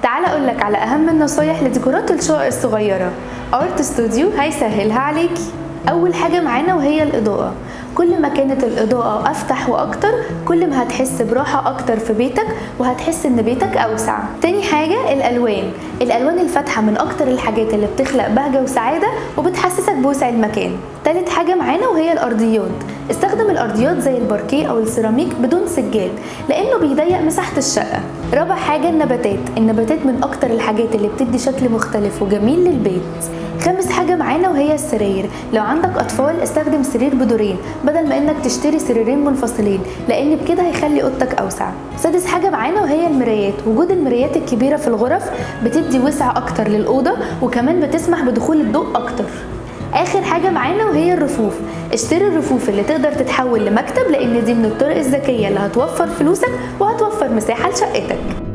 تعال اقولك على اهم النصايح لديكورات الشقق الصغيرة. Art Studio هيسهلها عليكي. اول حاجة معانا وهي الاضاءة. كل ما كانت الاضاءة افتح واكتر كل ما هتحس براحة اكتر في بيتك وهتحس ان بيتك اوسع. تاني حاجة الالوان. الالوان الفاتحة من اكتر الحاجات اللي بتخلق بهجة وسعادة وبتحسسك بوسع المكان. تالت حاجة معانا وهي الارضيات. استخدم الارضيات زي الباركيه او السيراميك بدون سجاد لانه بيضيق مساحة الشقة. رابع حاجة النباتات. النباتات من اكتر الحاجات اللي بتدي شكل مختلف وجميل للبيت. خامس حاجة معانا وهي السراير. لو عندك أطفال استخدم سرير بدورين بدل ما إنك تشتري سريرين منفصلين، لأن بكده هيخلي أوضتك أوسع. سادس حاجة معانا وهي المرايات. وجود المرايات الكبيرة في الغرف بتدي وسع أكتر للأوضة وكمان بتسمح بدخول الضوء أكتر. آخر حاجة معانا وهي الرفوف. اشتري الرفوف اللي تقدر تتحول لمكتب، لأن دي من الطرق الذكية اللي هتوفر فلوسك وهتوفر مساحة لشقتك.